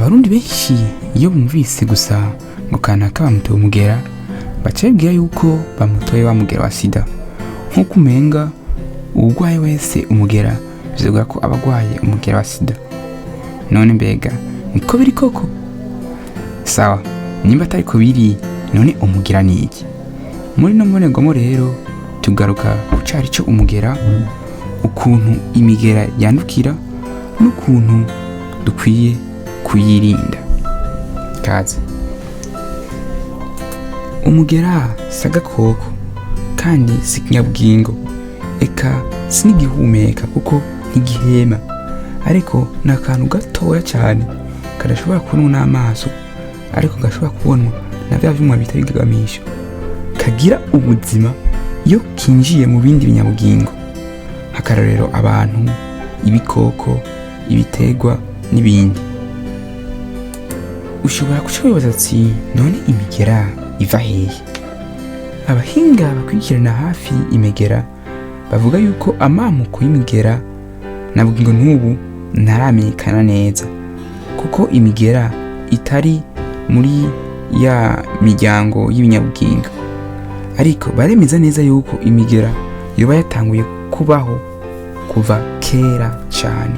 Abarundi benshi iyo bumvise gusa ngo kanaka bamutoye umugera, baca bibwira yuko bamutoye wa mugera wa sida, nk'uko umenga uwugwaye wese umugera bivuga ko aba agwaye umugera wa sida. None mbega niko biri koko? Sawa, nimba atari ko biri, none umugera ni iki? Muri no mbonegwamo rero tugaruka ku cari co umugera, ukuntu imigera yandukira n'ukuntu dukwiye kuyirinda. Kaze. Umugera si agakoko kandi si ikinyabugingo, eka si n'igihumeka kuko ntigihema, ariko ni akantu gatoya cyane kadashobora kubonwa n'amaso, ariko gashobora kubonwa na vya vyuma bita bigagamisho. Kagira ubuzima iyo kinjiye mu bindi binyabugingo, nk'akarorero abantu, ibikoko, ibiterwa n'ibindi. Ushobora guca wibaza ati: "None imigera iva hehe?" Abahinga bakurikirana hafi imigera bavuga yuko amamuko y'imigera na bugingo n'ubu ntaramenyekana neza, kuko imigera itari muri ya miryango y'ibinyabugingo, ariko baremeza neza yuko imigera yoba yatanguye kubaho kuva kera cyane.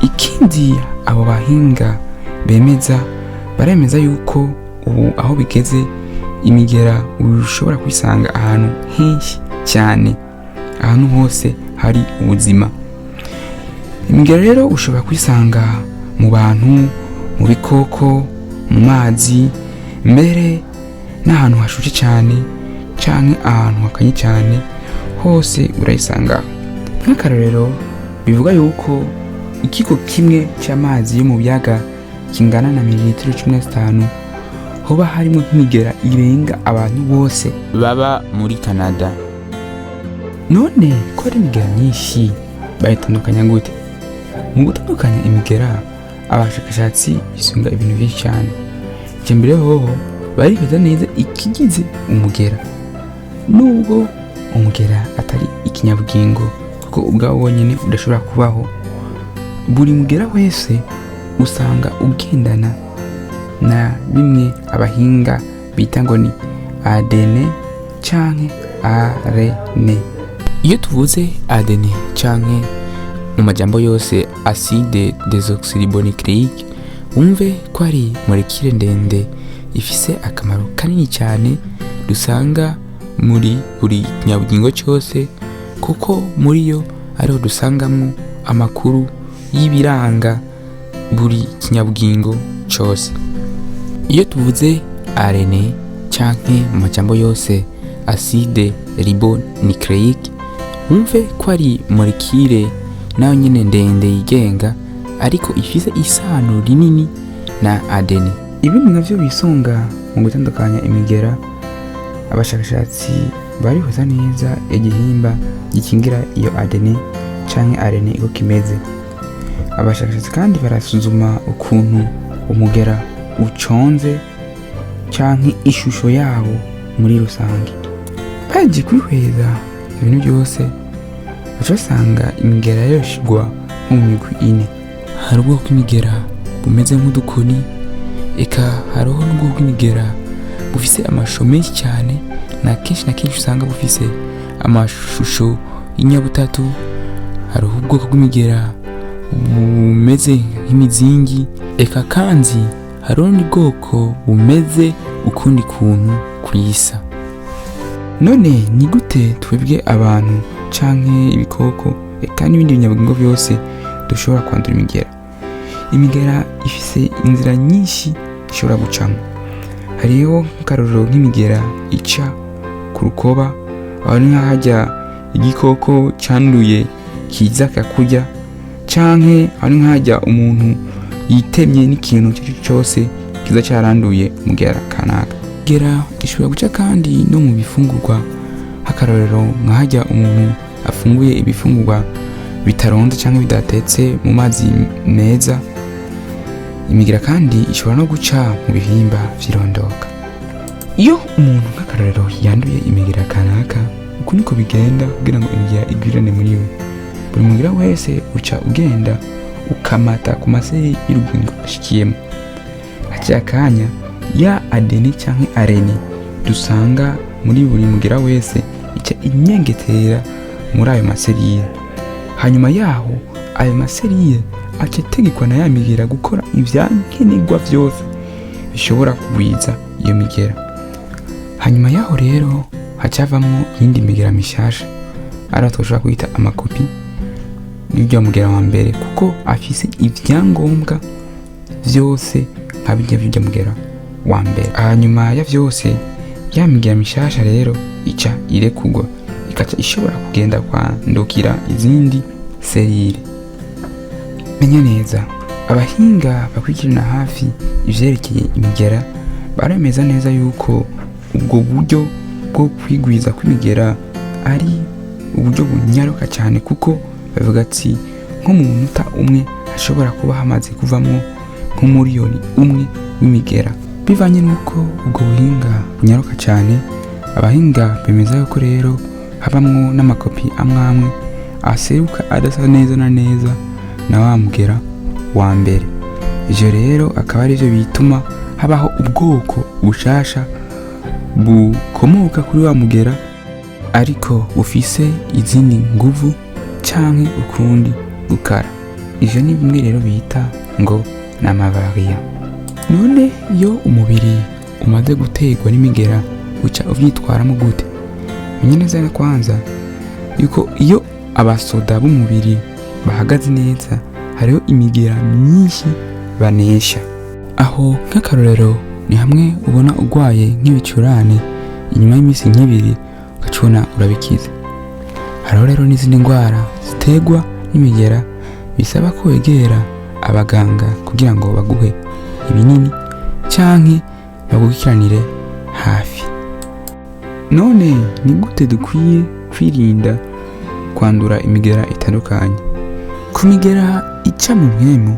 Ikindi abo bahinga bemeza, baremeza yuko ubu aho bigeze imigera ushobora kuyisanga ahantu henshi cyane, ahantu hose hari ubuzima. Imigera rero ushobora kuyisanga mu bantu, mu bikoko, mu mazi, mbere n'ahantu hashushe cyane canke ahantu hakanye cyane, hose urayisangaho. Nk'akarorero, bivuga yuko ikiko kimwe cy'amazi yo mu biyaga kingana na mililitiro 15 hoba harimo nk'imigera irenga abantu bose baba muri Canada. None ko hari imigera myinshi, bayitandukanya gute? Mu gutandukanya imigera, abashakashatsi bisunga ibintu byinshi cyane. Icya mbere hoho, barihweza neza ikigize umugera. Nubwo umugera atari ikinyabugingo, kuko ubwawo wonyine udashobora kubaho, buri mugera wese usanga ugendana na bimwe abahinga bita ngo ni ADN canke ARN. Iyo tuvuze ADN canke mu majambo yose acide désoxyribonucléique, wumve ko ari molécule ndende ifise akamaro kanini cyane dusanga muri buri kinyabugingo cyose, kuko muri yo ariho dusangamo amakuru y'ibiranga buri kinyabugingo cyose. Iyo tuvuze ARN canke mu majambo yose acide ribonucléique, wumve ko ari molécule nayo nyene ndende yigenga, ariko ifise isano rinini na ADN. Ibindi navyo bisunga mu gutandukanya imigera, abashakashatsi barihweza neza igihimba gikingira iyo ADN canke ARN uko kimeze. Abashakashatsi kandi barasuzuma ukuntu umugera uconze canke ishusho yawo muri rusange. Baje kwihweza ibintu byose, baca basanga imigera yoshigwa nko mu migwi ine. Hari ubwoko bw'imigera bumeze nk'udukoni, eka hariho n'ubwoko bw'imigera bufise amashusho menshi cyane, na kenshi usanga bufise amashusho y'inyabutatu. Hariho ubwoko bw'imigera bumeze nk'imizingi, eka kandi hari ubundi bwoko bumeze ukundi kuntu kwisa. None ni gute twebwe abantu canke ibikoko, eka n'ibindi binyabugingo byose dushobora kwandura imigera? Imigera ifise inzira nyinshi ishobora gucamo. Hariho nk'akarorero nk'imigera ica ku rukoba, aho ni nk'ahajya igikoko canduye kiza kakurya, canke aho ni nk'ahajya umuntu yitemye n'ikintu icyo ari cyo cyose kiza caranduye umugera kanaka. Imigera ishobora guca kandi no mu bifungurwa, nk'akarorero nk'ahajya umuntu afunguye ibifungurwa bitaronze cyangwa bidatetse mu mazi meza. Imigera kandi ishobora no guca mu bihimba vy'irondoka. Iyo umuntu nk'akarorero yanduye imigera kanaka, uku niko bigenda kugira ngo imigera igwirane muri we. Buri mugera wese uca ugenda. ukamata ku maserire y'urugingo ashikiyemo. Haciye akanya, ya ADN canke ARN dusanga muri buri mugera wese ica inyengetera muri ayo maserire. Hanyuma yaho ayo maserire aca ategekwa na ya migera gukora ivyankenerwa vyose bishobora kugwiza iyo migera. Hanyuma yaho rero hacavamwo iyindi migera mishasha, ariyo twashobora kwita amakopi y'urya mugera wa mbere, kuko afise ivyangombwa vyose nka birya vy'urya mugera wa mbere. Hanyuma ya vyose, ya migera mishasha rero ica irekurwa, ikaca ishobora kugenda kwandukira izindi serire. Menya neza, abahinga bakurikirana hafi ivyerekeye imigera baremeza neza yuko ubwo buryo bwo kwigwiza kw'imigera ari uburyo bunyaruka cyane, kuko bavuga ati nko mu munota umwe hashobora kuba hamaze kuvamwo nk'umuriyoni 1 w'imigera. Bivanye n'uko ubwo buhinga bunyaruka cyane, abahinga bemeza yuko rero habamwo n'amakopi amwe amwe aseruka adasa neza na neza na wa mugera wa mbere. Ivyo rero akaba arivyo bituma habaho ubwoko bushasha bukomoka kuri wa mugera, ariko bufise izindi nguvu canke ukundi gukara. Ivyo ni bimwe rero bita ngo ni amavariants. None iyo umubiri umaze guterwa n'imigera uca uvyitwaramo gute? Menye neza kwanza yuko iyo abasoda b'umubiri bahagaze neza, hariho imigera myinshi banesha. Aho nk'akarorero ni hamwe ubona urwaye nk'ibicurane, inyuma y'iminsi nk'ibiri ugacubona urabikize. Hariho rero n'izindi ndwara ziterwa n'imigera bisaba ko wegera abaganga kugira ngo baguhe ibinini canke bagukurikiranire hafi. None ni gute dukwiye kwirinda kwandura imigera itandukanye? Ku migera ica mu mpwemu,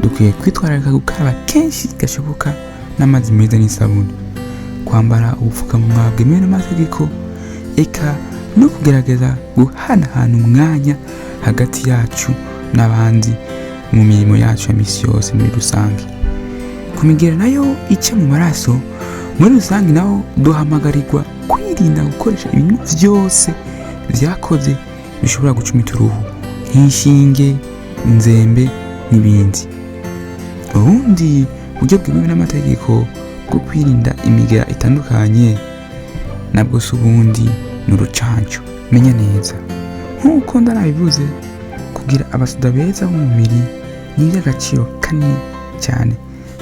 dukwiye kwitwararika gukaraba kenshi gashoboka n'amazi meza n'isabune, kwambara ubupfukamunwa bwemewe n'amategeko, eka no kugerageza guhanahana umwanya hagati yacu n'abandi mu mirimo yacu ya misi yose muri rusange. Ku migera nayo ica mu maraso muri rusange, naho duhamagarirwa kwirinda gukoresha ibintu vyose vyakoze bishobora gucumita uruhu, nk'inshinge, inzembe n'ibindi. Ubundi buryo bwemewe n'amategeko bwo kwirinda imigera itandukanye nabwo si ubundi, ni urucanco. Menya neza, nk'uko ndanabivuze, kugira abasoda beza b'umubiri ni iby'agaciro kanini cyane,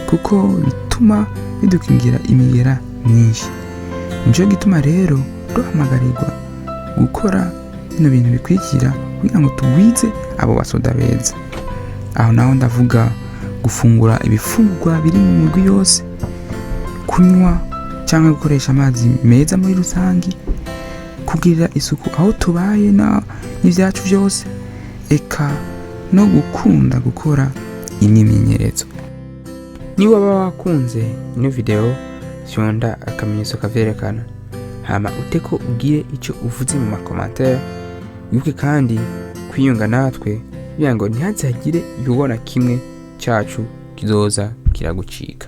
kuko bituma bidukingira imigera myinshi. Nico gituma rero duhamagarirwa gukora bino bintu bikurikira kugira ngo tugwize abo basoda beza. Aho naho ndavuga gufungura ibifungurwa biri mu migwi yose, kunywa cyangwa gukoresha amazi meza muri rusangi, kugirira isuku aho tubaye n'ivyacu byose, eka no gukunda gukora imyimenyerezo. Niba waba wakunze ino video, fyonda akamenyetso kavyerekana, hama uteko ugire icyo uvuze mu macommentaires. Wibuke kandi kwiyunga natwe kugira ngo ntihazagire igikorwa na kimwe cyacu kizoza kiragucika.